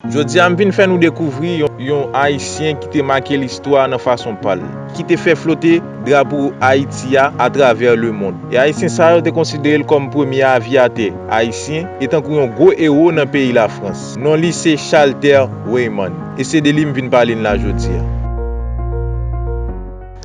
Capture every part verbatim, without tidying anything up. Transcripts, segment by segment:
Jodi a, m vin fè nou dekouvri yon, yon Ayisyen ki te make listwa nan fason pa l, ki te fè flote drapo Ayiti a atravè lemonn. E Ayisyen sa yo te konsidere l kòm premye avyatè ayisyen e tankou yon gwo ewo nan peyi Lafrans. Non li se Chalter Weyman, e se de li m vin pale n la jodi a.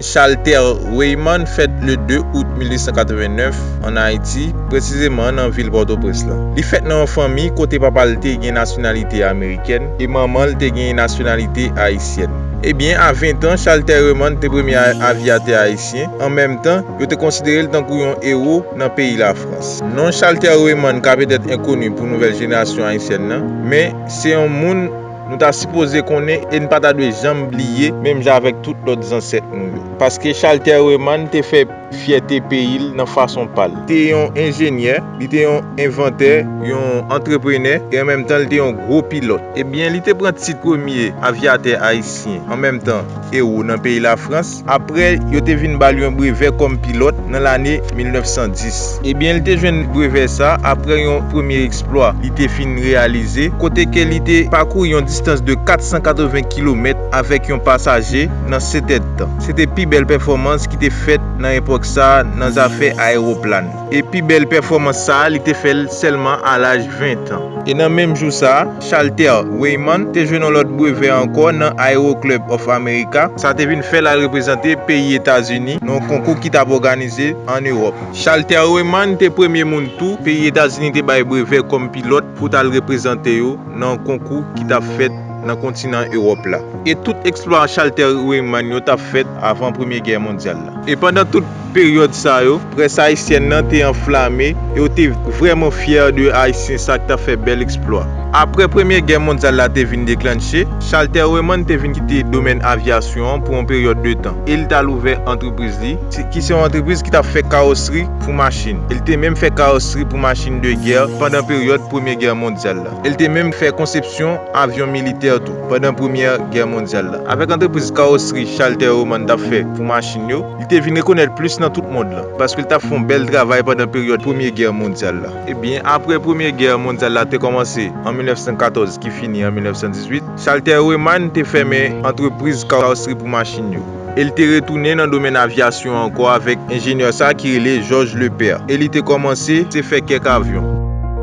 Chalter Weyman fèt le de out mil uit san katrevennnèf ann Ayiti, presizeman nan vil Pòtoprens lan. Li fèt nan yon fanmi kote papa l te gen nasyonalite amerikèn e manman l te gen nasyonalite ayisyèn. Ebyen, a ven tan, Chalter Weyman te premye a-, avyatè ayisyen. An menm tan, yo te konsidere l tankou yon ewo nan peyi Lafrans. Non Chalter Weyman ka petèt enkoni pou nouvèl jenerasyon ayisyèn nan, men se yon moun nou ta sipoze konnen e n pa ta dwe janm bliye, menm jan avèk tout lòt zansèt nou yo. Paske Chalter Weyman te fè fyète peyi l nan fason pa l. Li te yon enjenyè, li te yon envantè, yon antreprenè, e an menm tan, li te yon gwo pilòt. Ebyen, li te pran tit premye avyatè ayisyen, an menm tan, ewo nan peyi Lafrans, apre yo te vin ba l yon brevè kòm pilòt nan lane mil nèf san dis. Ebyen, li te jwenn brevè sa apre yon premye eksplwa li te fin reyalize, kote ke li te pakouri yon distans de kat san katreven kilomèt avèk yon pasaje nan sèt èdtan. Se te pi bèl pèfòmans ki te fèt nan epòk sa a nan zafè ayewoplan. E pi bèl pèfòmans sa a, li te fè l sèlman a laj ven tan. E nan menm jou sa a, Chalter Weyman te jwenn yon lòt brevè ankò nan Aero Club of America. Sa te vin fè l al reprezante peyi Etazini nan yon konkou ki t ap òganize ann Ewòp. Chalter Weyman te premye moun tou peyi Etazini te bay brevè kòm pilòt pou t al reprezante yo nan yon konkou ki t ap fèt nan kontinan Ewòp la. E tout eksplwa Chalter Weyman yo t ap fèt avan Premye Gè Mondyal la. E pandan tout peryòd sa yo, près ayisyèn nan te anflame e yo te vrèman fyè de Ayisyen sa k t ap fè bèl eksplwa. Apre Premye Gè Mondyal la te vin deklanche, Chalter Weyman te vin kite domèn avyasyon an pou yon peryòd de tan e l t al ouvè antrepriz li, ki se yon antrepriz ki t ap fè kawosri pou machin. E l te menm fè kawosri pou machin de gè pandan peryòd Premye Gè Mondyal la. E l te menm fè konsepsyon avyon militè tou pandan Premyè Gè Mondyal la. Avèk antrepriz kawosri Chalter Weyman t ap fè pou machin yo, li te vin rekonèt plis nan tout mond lan, paske l t ap fè yon bèl travay pandan peryòd Premye Gè Mondyal la. Ebyen, apre Premye Gè Mondyal la te kòmanse an mil nèf san katòz, ki fini an mil nèf san dizuit, Chalter Weyman te fèmen antrepriz kawosri pou machin yo. E l te retounen nan domèn avyasyon ankò avèk enjenyè sa ki rele Georges Lepère. E li te kòmanse te fè kèk avyon.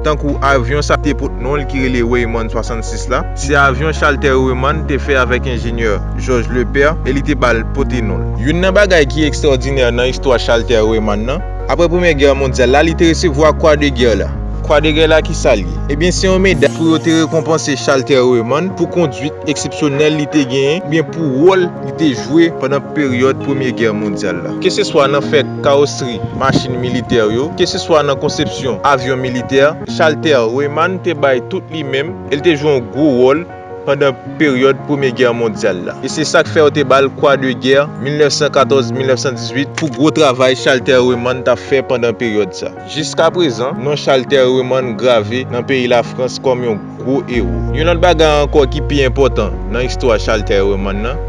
Tankou avyon sa te pot non l ki rele Weyman swasannsis la, se avyon Chalter Weyman te fè avèk enjenyè Georges Lepère e li te ba l pote non l. Youn nan bagay ki ekstwòdinè nan istwa Chalter Weyman nan, apre Premyè Gè Mondyal la, li te resevwa Kwa de Gè la. Kwa de Gè la, ki sa l ye? Ebyen, se yon meday pou yo te rekonpanse Chalter Weyman pou kondwit eksepsyonèl li te genyen, oubyen pou wòl li te jwe pandan peryòd Premye Gè Mondyal la. Keseswa nan fè kawosri machin militè yo, keseswa nan konsepsyon avyon militè, Chalter Weyman te bay tout li menm, e l te jwe yon gwo wòl pandan peryòd Premye Gè Mondyal la. E se sa k fè yo te ba l Kwa de Gè mil nèf san katòz mil nèf san dizuit pou gwo travay Chalter Weyman t ap fè pandan peryòd sa. Jiskaprezan, non Chalter Weyman grave nan peyi Lafrans kòm yon gwo ewo. Yon lòt bagay ankò ki pi enpòtan nan istwa Chalter Weyman nan,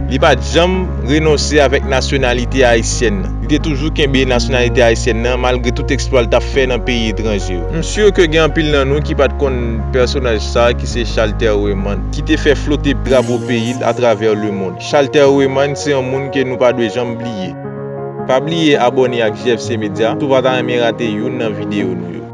li pa t janm renonse avèk nasyonalite ayisyèn nan. Li te toujou kenbe nasyonalite ayisyèn nan malgre tout eksplwa l t ap fè nan peyi etranje yo. M si ke gen anpil nan nou ki pa t konn pèsonaj sa a ki se Chalter Weyman, ki te fè flote drapo peyi l atravè lemonn. Chalter Weyman se yon moun ke nou pa dwe janm bliye. Pa bliye abòne ak J F C Media si w pa ta renmen rate youn nan videyo nou yo.